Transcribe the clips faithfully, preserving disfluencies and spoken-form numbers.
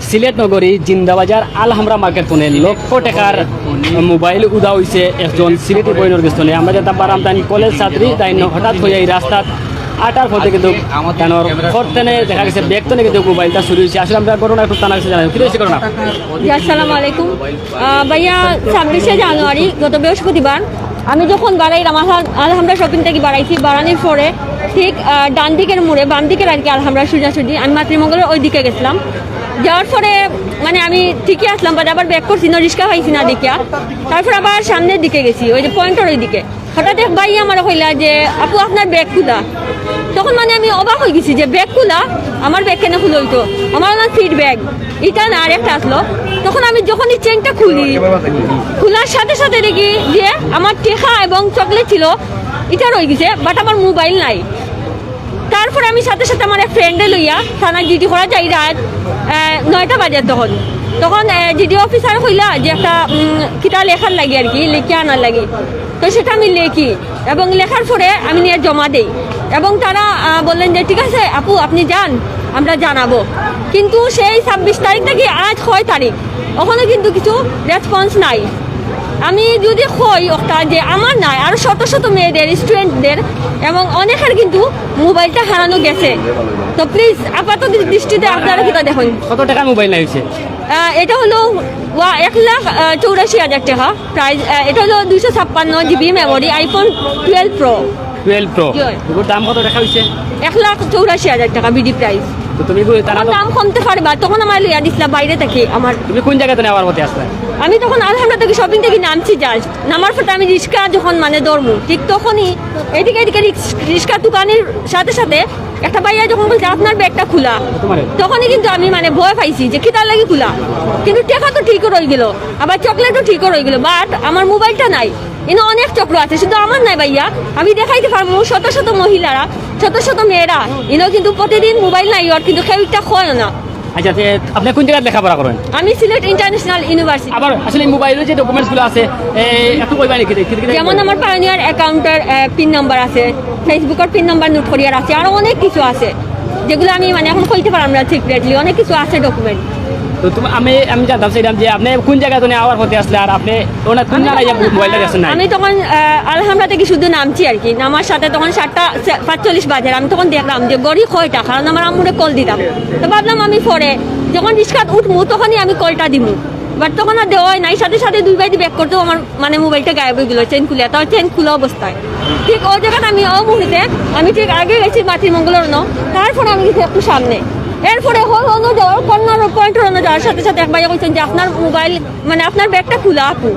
সিলেট নগরী জিন্দাবাজার আলহামরা মার্কেট থনে লক্ষ টেকার মোবাইল উদা অইছে একজন সিলেটি বইনর গেছ থনে। আমরা যেতা বারাম তাইন কলেজ ছাত্রী, তাইন হঠাৎ করিয়া এই রাস্তাত আটার পথে কিন্তু তানর ঘর থনে দেখা গেছে ব্যাগ থনে কিন্তু মোবাইলটা চুরি অইছে। আসলে আমরা ঘটনা একটু তানর গেছে জানাই। কিতা অইছে ঘটনা? জি, আসসালামু আলাইকুম। আহ, ভাইয়া, ছাব্বিশে জানুয়ারি, গত বৃহস্পতিবার, আমি যখন বারাইরাম আলহামরা শপিং থাকি বারাইছি, বারানির পরে ঠিক, আহ, ডান দিকের মোড়ে, বাম দিকের আর কি আলহামরা সোজাসুজি, আমি মাতৃমঙ্গলর ওই দিকে গেছিলাম। যাওয়ার পরে মানে আমি ঠিকই আছলাম, but আবার ব্যাক করছি না, রিক্সা পাইছি না দেখিয়া। তারপর আবার সামনের দিকে গেছি, ওই যে পয়েন্টর ওই দিকে। হঠাৎ এক ভাই আমারে কইলা যে, "আপু, আপনার ব্যাগ খুলা।" তখন মানে আমি অবাক অই গেছি যে ব্যাগ খুলা, আমার ব্যাগ কেনে খুলা অইতো? আমার অলা সিট ব্যাগ, ইটা না, আর একটা আছলো। তখন আমি যখনই চেইনটা খুলি, খুলার সাথে সাথে দেখি যে আমার টেকা এবং চকলেট ছিল, ইটা রই গেছে, but আমার মোবাইল নাই। তারপরে আমি সাথে সাথে আমার এক ফ্রেন্ডে লইয়া থানাত জিডি করা যাই রাইত, আহ, নয়টা বাজে তখন। তখন, আহ, জিডি অফিসার কইলা যে একটা, উম, কিতা লেখার লাগি আর কি, লেখিয়া আনার লাগি। তো সেটা আমি লেখি এবং লেখার পরে আমি নিয়া জমা দেই এবং তারা, আহ, বললেন যে, "ঠিক আছে আপু, আপনি যান, আমরা জানাবো।" কিন্তু সেই ছাব্বিশ তারিখ থাকি আজ কয় তারিখ, অখনো কিন্তু কিছু রেসপন্স নাই। আমি যদি কই অকটা যে আমার নায়, আরো শত শত মেয়েদের, স্টুডেন্টদের এবং অনেকের কিন্তু মোবাইলটা হারানো গেছে। তো প্লিজ আপাত দৃষ্টিতে আপনারা কিতা দেখইন। কত টেকার মোবাইল নাই অইছে? আহ, এটা হলো ওয়া-, এক লাখ, আহ, চৌরাশি হাজার টাকা প্রাইস। আহ, এটা হলো দুইশো ছাপ্পান্ন GB memory, iPhone twelve Pro। Twelve Pro। জি। এগুর দাম কত টাকা অইছে? এক লাখ চৌরাশি হাজার টাকা বিডি প্রাইস। তো তুমি কই তারা তখন তো দাম কমতে পারে বা তখন আমার লইয়া দিছিলা বাইরে থাকি আমার। তুমি কোন জায়গা থনে আওয়ার পথে আছলা? আমি তখন আলহামরা থাকি শপিং থাকি নামছি just। নামার পরে আমি রিক্সা যখন মানে ধরমু, ঠিক তখনই এদিকে এদিকে রিক্স-, রিক্সা তুকানির সাথে সাথে একটা ভাইয়া যখন বলছে, "আপনার ব্যাগটা খোলা", তোমার? তখনই কিন্তু আমি মানে ভয় পাইছি যে কিতার লাগি খোলা, কিন্তু টেকা তো ঠিকও রই গেল, আবার চকলেটও ঠিকও রই গেল, but আমার মোবাইলটা নাই। ইনো অনেক চক্র আছে, শুধু আমার নাই ভাইয়া, আমি দেখাইতে পারমু শত শত মহিলারা, শত শত মেয়েরা, ইনো কিন্তু প্রতিদিন মোবাইল নাই ওর, কিন্তু কেউ একটা কয় না। আচ্ছা, তে আপনি কোন জায়গায় লেখাপড়া করেন? আমি সিলেট ইন্টারন্যাশনাল ইউনিভার্সিটি। আবার আসলে এই মোবাইলের যে ডকুমেন্টসগুলো আছে, এ, একটু কইবা নাকি? কি, কি, কি, যেমন আমার পায়োনিয়ার অ্যাকাউন্টের, এ, পিন নাম্বার আছে, ফেসবুকের পিন নাম্বার নোট করিয়ার আছে, আরো অনেক কিছু আছে, যেগুলো আমি মানে এখন কইতে পারলাম না সিক্রেটলি, অনেক কিছু আছে ডকুমেন্ট। তো তুমি, আমি, আমি জানতাম চাইলাম যে আপনি কোন জায়গা থনে আওয়ার পথে আছলা, আর আপনি ওনার কোন জায়গায় মোবাইলটা গেছেন না? আমি তখন, আহ, আলহামরা থাকি শুধু নামছি আর কি, নামার সাথে তখন সাতটা সে-, পাঁচচল্লিশ বাজে, আমি তখন দেখলাম যে ঘড়ি কয়টা, কারণ আমার আম্মুরে কল দিতাম। তো ভাবলাম আমি পরে যখন রিক্সাত উঠমু তখনই আমি কলটা দিমু, বাট তখন আর দেওয়া হয় নাই, সাথে সাথে দুই বাজি ব্যাক করতেও আমার মানে মোবাইলটা গায়েব হয়ে গেল, চেইন খুলে, তাও চেইন খোলা অবস্থায়। ঠিক ওই জায়গাত আমি ও মুহূর্তে আমি ঠিক আগে গেছি মাতৃমঙ্গলর ন, তারপরে আমি গেছি একটু সামনে, এরপরে হল অন্য যাওয়ার কর্নার পয়েন্ট অন্য যাওয়ার সাথে সাথে এক ভাইয়া কইছেন যে আপনার মোবাইল মানে আপনার ব্যাগটা খোলা আপু।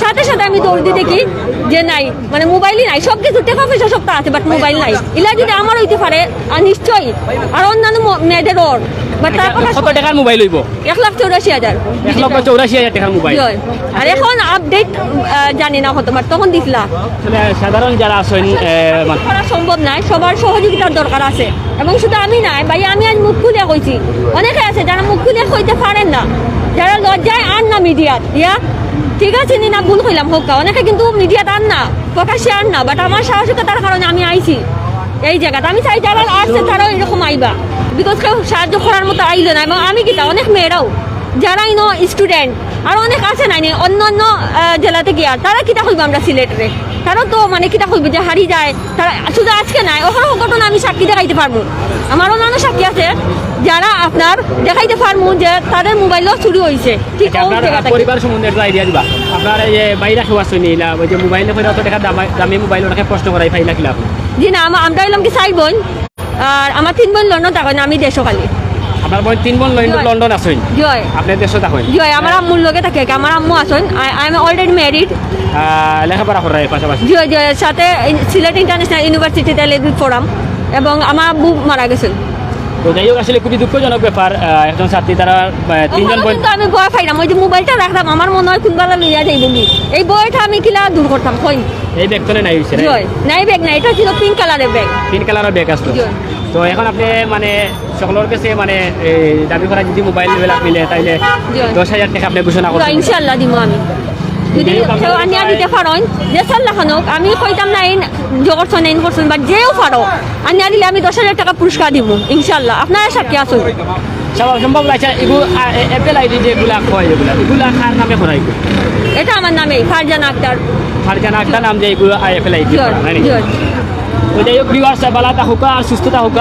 সাথে সাথে আমি দৌড় দিয়ে দেখি যে নাই, মানে মোবাইলই নাই, সব কিছু টেকা পয়সা সব তো আছে, বাট মোবাইল নাই। ইলা যদি আমার হইতে পারে, আর নিশ্চয়ই আর অন্যান্য ম-, মেয়েদের ওর, বাট তার কথা কত টাকার মোবাইল হইব? এক লাখ চৌরাশি হাজার। এক লক্ষ চৌরাশি হাজার টাকার মোবাইল। জি। আর এখন আপডেট, আহ, জানি না কত, বাট তখন দিছিলা। মানে সাধারণ যারা আছেন, আহ, মানে করা সম্ভব নয়, সবার সহযোগিতার দরকার আছে। এবং শুধু আমি নাই ভাই, আমি আজ মুখ খুলে কইছি, অনেকে আছে যারা মুখ খুলে কইতে পারেন না, যারা লজ্জায় আর না মিডিয়াত, ইয়া, ঠিক আছে নি না ভুল কইলাম হোক, অনেকে কিন্তু মিডিয়াত আর না, প্রকাশ্যে আর না, বাট আমার সাহসিকতার কারণে আমি আইছি এই জায়গাত। আমি চাই যারা আসছে তারাও এরকম আইবা, বিকজ কেউ সাহায্য করার মতো আইলো না। এবং আমি কিতা অনেক মেয়েরাও যারা ইনো স্টুডেন্ট, আর অনেক আছে নাইনি অন্য অন্য, আহ, জেলা থেকে আর তারা কিতা কইবো আমরা সিলেটরে, তারা তো মানে কিতা কইবো যে হারি যায়, তারা শুধু আজকে নাই, অহরহ ঘটনা আমি সাক্ষী দেখাইতে পারমু, আমার অন্যান্য সাক্ষী আছে যারা আপনার দেখাইতে পারমু যে তাদের মোবাইলও চুরি হইছে। ঠিক আচ্ছা, ওই আপনার জায়গা থেকে। পরিবার সম্বন্ধে একটু আইডিয়া দিবা। আপনার এই যে বাইরে কেউ আসছে নি, ইলা ওই যে মোবাইলে করে অত টাকা দামা-, দামি মোবাইল ওটাকে প্রশ্ন করাই পাইলা কিলা আপনি? জি না, আমা-, আমরা হইলাম কি চাইর বোন, আর আমার তিন বোন লন্ডন থাকেন, আমি দেশো খালি। আপনার বোন তিন বোন লন্ডন, জয়। লন্ডন আছেন? জয়। আপনি দেশো থাকেন? জয়, আমার আম্মুর লগে থাকে, আমার আম্মু আছেন। I, I am already married। আহ, লেখাপড়া করার পাশাপাশি? জয়, জয়, সাথে ইন-, সিলেট ইন্টারন্যাশনাল ইউনিভার্সিটিতে লেবি পড়াম এবং আমার আব্বু মারা গেছেন। তো যাই হোক, আসলে খুবই দুঃখজনক ব্যাপার। আহ, একজন ছাত্রী তারা, আহ, তিনজন ওখানে বোন। কিন্তু আমি ভয় পাইলাম, ওই যে মোবাইলটা রাখলাম, আমার মনে হয় কোন বেলা লইয়া যাইব নি। এই ভয়টা আমি কিলা দূর করতাম, কই? এই ব্যাগ তো নাই হইছে, জি, right? নাই ব্যাগ নাই, এটা ছিল পিঙ্ক কালারের ব্যাগ। পিঙ্ক কালারের ব্যাগ আসলো। জি। তো এখন আপনি মানে সকলের কাছে মানে এই দাবি করা যদি মোবাইল লেভেল আপনি নেন, তাইলে জি। দশ হাজার টাকা আপনি ঘোষণা জি, করছেন। ইনশাআল্লাহ দিব আমি। যদি কেউ আনিয়া দিতে পারেন, যে সাল্লাহ খানক, আমি কইতাম না এই জগৎ সনে ইন করছেন, but যেও পারো, আনিয়া দিলে আমি দশ হাজার টাকা পুরস্কার দিব, ইনশাআল্লাহ। আপনারা সাক্ষী আছেন। সব সম্ভব লাগছে, এগু, আ, এ, অ্যাপেল আইডি যেগুলা কয়, এগুলা, এগুলা কার নামে করা এগু? এটা আমার নামে, ফারজানা আক্তার। ফারজানা আক্তার নাম যে এগু, আ, অ্যাপেল আইডি জি, করা, নানি? জি। তো যাই হোক, ভিউয়ার্স, ভালা থাকউক্কা আর সুস্থ থাকউক্কা।